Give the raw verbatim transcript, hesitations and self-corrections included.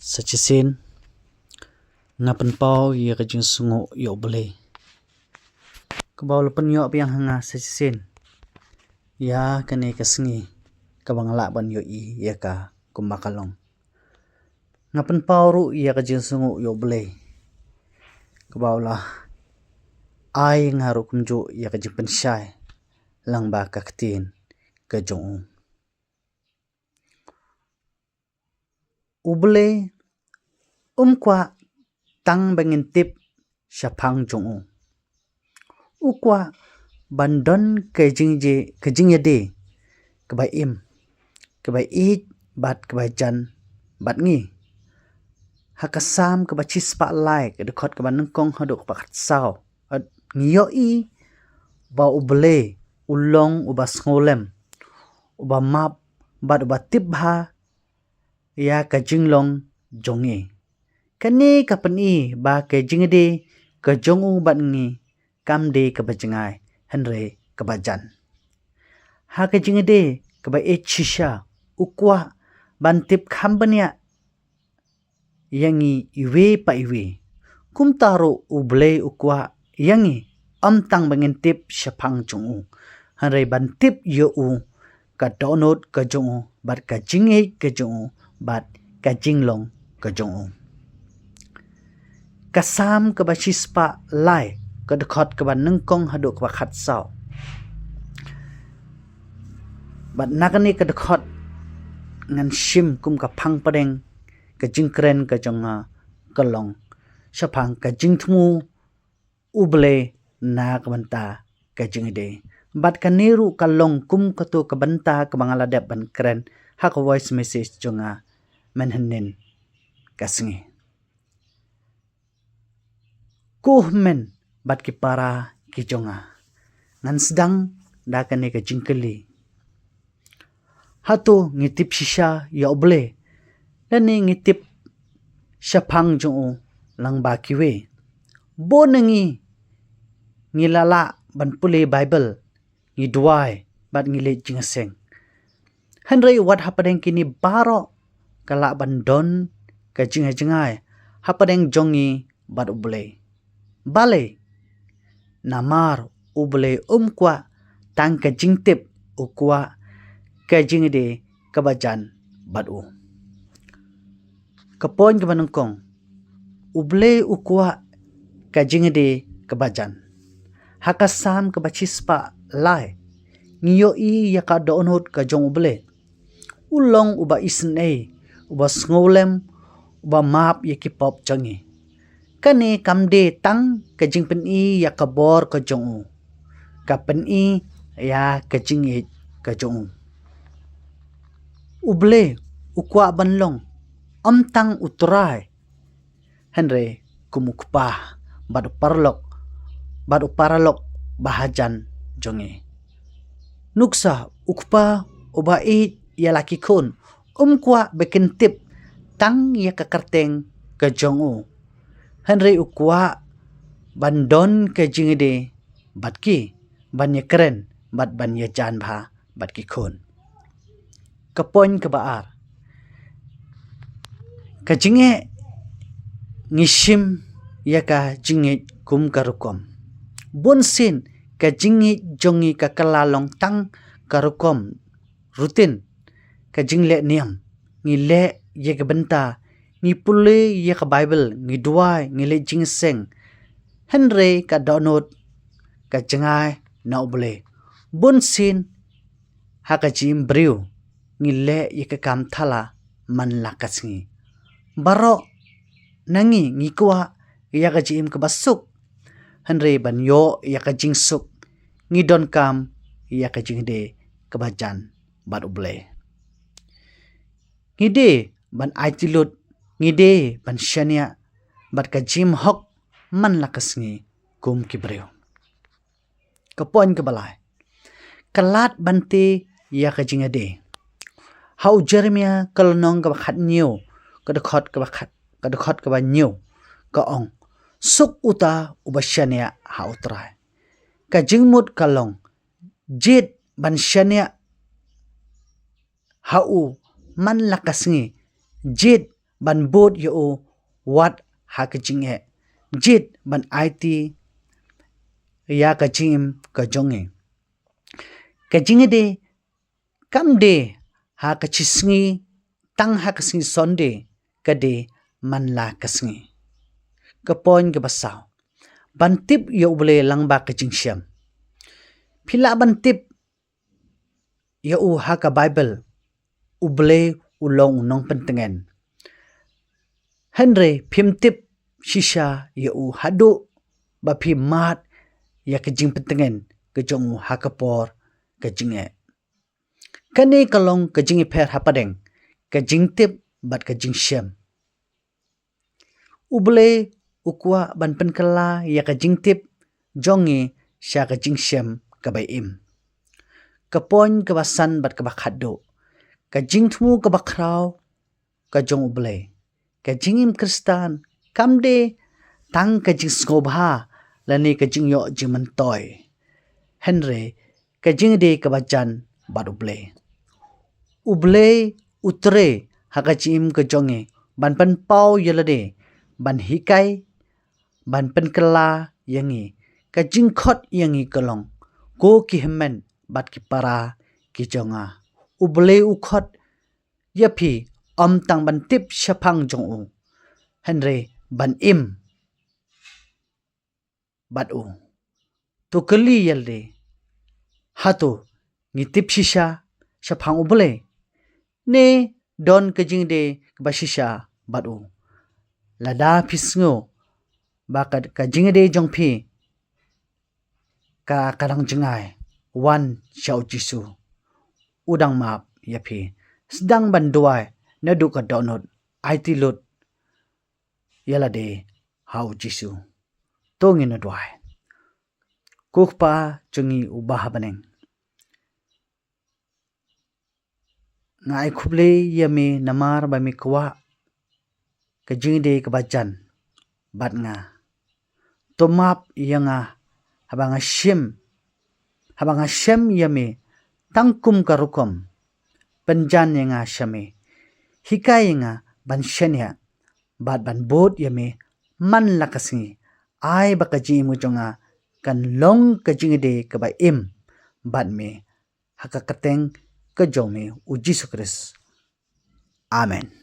Sa shisien nga pynpaw ïa ka jingsngew ïa U Blei, kaba u la pynïoh biang ha nga sa shisien ïa kane ka sngi, kaba nga lah ban ïohi ïa ka kumba ka long. Nga pynpaw ruh ïa ka jingsngew ïa U Blei, kaba u la ai nga ruh kumjuh ïa ka jingpynshai lyngba ka ktien ka jong u. U Blei um kwah tang ba ngin tip shaphang jong u. U kwah ban don ka jingje, ka jingïadei kaba im, kaba ïeit bad kaba jan bad ngi. Ha ka Salm kaba shispah lai, ka dkhot kaba nyngkong haduh kaba khatsaw, ngi ïohi ba U Blei u long uba sngewlem, uba map bad uba tip bha ïa ka jinglong jong ngi. Kane ka pyni ba ka jingïadei ka jong u bad ngi kam dei kaba jngai, hynrei kaba jan. Ha ka jingïadei kaba ïeit shisha, u kwah ban tip kham bniah ïa ngi iwei pa iwei. Kumta ruh U Blei u kwah ïa ngi, ym tang ba ngin tip shaphang jong u, hynrei ban tip ïa u, ka dohnud ka jong u, bad ka jingïeit ka jong u, bad ka jinglong ka jong u. Ka Salm kaba shispah lai, ka dkhot kaba nyngkong haduh kaba khatsaw. Bad na kane ka dkhot ngan shim kum ka phang pdeng, ka jingkren ka jong nga ka long shaphang ka jingthmu U Blei na ka bynta ka jingïadei. Bad kane ruh ka long kum kato ka bynta kaba nga la dep ban kren ha ka voice message jong nga mynhynnin ka sngi. Ko hynmen bad ki para ki jong nga, ngan sdang da kane ka jingkylli. Hato ngi tip shisha ïa U Blei, lane ngi tip shaphang jong u lyngba kiwei? Bun na ngi, ngi la lah ban pule Baibl, ngi duwai bad ngi leit jingïaseng. Hynrei wat hapdeng kine baroh ka lah ban don ka jingjngai hapdeng jong ngi bad U Blei. Balei? Namar U Blei um kwah tang ka jingtip, u kwah ka jingïadei kaba jan bad u. Ka point kaba nyngkong, U Blei u kwah ka jingïadei kaba jan. Ha ka Salm kaba shispah lai, ngi ïohi ïa ka dohnud ka jong U Blei. U long uba isynei, uba sngewlem, uba map ïa ki pop jong ngi. Kane kam dei tang ka jingpyni ïa ka bor ka jong u, ka pyni ïa ka jingïeit ka jong u. U Blei u kwah ban long ym tang u Trai, hynrei kum u Kpa bad u paralok, bad u paralok bahajan jong ngi. Nuksa, u Kpa uba ïeit ïa la ki khun um kwah ba kin tip tang ïa ka kyrteng ka jong u, hynrei u kwah ban don ka jingïadei bad ki, ban ïakren bad ban ïajan bha bad ki khun. Ka point kaba ar, ka jingeh, ngi shim ïa ka jingngeit kum ka rukom. Bun sien ka jingngeit jong ngi ka kylla long tang ka rukom, routine, ka jingleh niam. Ngi leh ïa ka bynta, ngi pule ïa ka Baibl, ngi duwai, ngi leit jingïaseng. Hynrei ka dohnud ka jngai na U Blei. Bun sien ha ka jingim briew ngi leh ïa ka kam thala man la ka sngi. Baroh na ngi ngi kwah ïa ka jingim kaba suk, hynrei ban ïoh ïa ka jingsuk ngi donkam ïa ka jingïadei kaba jan bad U Blei. Ngi dei ban aiti lut, ngi dei ban shaniah bad ka jingim hok man la ka sngi kum ki briew. Ka point kaba lai, ka lad ban tei ïa ka jingïadei. Ha u Jeremia ka lynnong kaba khathynñiew, ka dkhot kaba khat, ka dkhot kaba hynñiew, ka ong, suk uta uba shaniah ha U Trai. Ka jingmut ka long, jied ban shaniah ha u man la ka sngi, jied ban bud ïa u wat ha ka jingeh, jied ban aiti ïa ka jingim ka jong ngi. Ka jingïadei kam dei ha ka shi sngi, tang ha ka sngi Sunday, ka dei man la ka sngi. Ka point kaba saw, ban tip ïa U Blei lyngba ka jingshem. Phi lah ban tip ïa u ha ka Bible, U Blei u long u nongpyntngen. Hynrei phim tip shisha ïa u haduh ba phi mad ïa ka jingpyntngen ka jong u ha ka por ka jingeh. Kane ka long ka jingïapher hapdeng ka jingtip bad ka jingshem. U Blei u kwah ban pynkylla ïa ka jingtip jong ngi sha ka jingshem kaba im. Ka point kaba san bad kaba khatduh, ka jingthmu kaba khraw ka jong U Blei. Ka jingim Khristan kam dei tang ka jingsngewbha lane ka jingïoh jingmyntoi, hynrei ka jingïadei kaba jan bad U Blei. U Blei u trei ha ka jingim ka jong ngi ban pynpaw ïa lade, ban hikai, ban pynkylla ïa ngi. Ka jingkhot ïa ngi ka long, ko ki hynmen bad ki para ki jong nga. U Blei u khot ïa phi ym tang ban tip shaphang jong u, hynrei ban im bad u. To kylli ïa lade, hato ngi tip shisha shaphang U Blei, ne don ka jingïadei kaba shisha bad u? Lada phi sngew ba ka, ka jingïadei jong phi ka, ka dang jngai, wan sha U Jisu, u dang map ïa phi. Sdang ban duwai naduh ka dohnud, aiti lut ïa lade ha U Jisu. To ngin duwai. Ko Kpa jong ngi uba ha bneng, nga ai khublei ïa me namar ba me kwah ka jingïadei kaba jan bad nga. To map ïa nga haba nga shem, haba nga shem ïa me tang kum ka rukom. Pynjan ïa nga sha me, hikai ïa nga ban shaniah bad ban bud ïa me man la ka sngi. Ai ba ka jingim jong nga kan long ka jingïadei kaba im bad me, ha ka kyrteng ka jong me U Jisu Khrist. Amen.